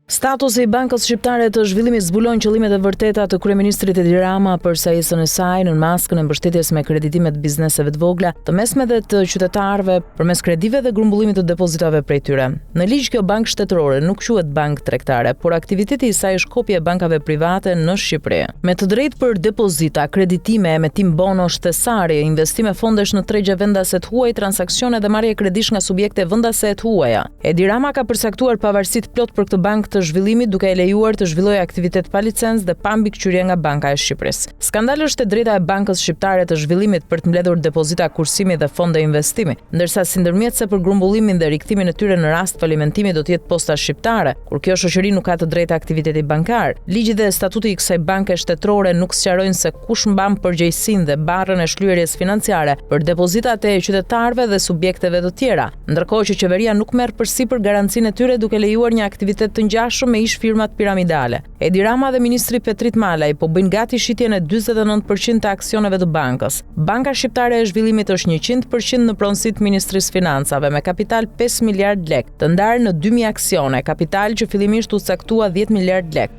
Statusi i Bankës Shqiptare të Zhvillimit zbulon qëllimet e vërteta të kryeministrit Edi Rama për sajesën e saj nën maskën e mbështetjes me kreditime të bizneseve të vogla, të mesme dhe të qytetarëve përmes kredive dhe grumbullimit të depozitave prej tyre. Në ligj kjo bankë shtetërore nuk quhet bankë tregtare, por aktiviteti i saj është kopje e bankave private në Shqipëri. Me të drejtë për depozita, kreditime, emetim bonosh thesari, investime fondesh në tregje vendase të huaj, transaksione dhe marrje kredish nga subjekte vendase e të huaja. Edi Rama ka përcaktuar pavarësi të plotë për këtë bankë të zhvillimit duke e lejuar të zhvillojë aktivitet pa licencë dhe pa mbikëqyrje nga Banka e Shqipërisë. Skandal është e drejta e Bankës Shqiptare të Zhvillimit për të mbledhur depozita kursimi dhe fonde investimi, ndërsa si ndërmjetëse për grumbullimin dhe rikthimin e tyre në rast falimentimi do të jetë Posta Shqiptare, kur kjo shoqëri nuk ka të drejtë aktiviteti bankar. Ligji dhe statuti i kësaj banke shtetërore nuk sqarojnë se kush mban përgjegjësinë dhe barrën e shlyerjes financiare për depozitat e qytetarëve dhe subjekteve të tjera, ndërkohë që qeveria nuk merr përsipër garancinë e tyre duke lejuar një aktivitet të ngjashëm me ish-firmat piramidale. Edi Rama dhe ministri Petrit Malaj po bëjnë gati shitjen e 49 për qind të aksioneve të bankës. Banka Shqiptare e Zhvillimit është 100 për qind në pronësi të Ministrisë së Financave me kapital 5 miliardë lekë, të ndarë në 2000 aksione, kapital që fillimisht u caktua 10 miliardë lekë.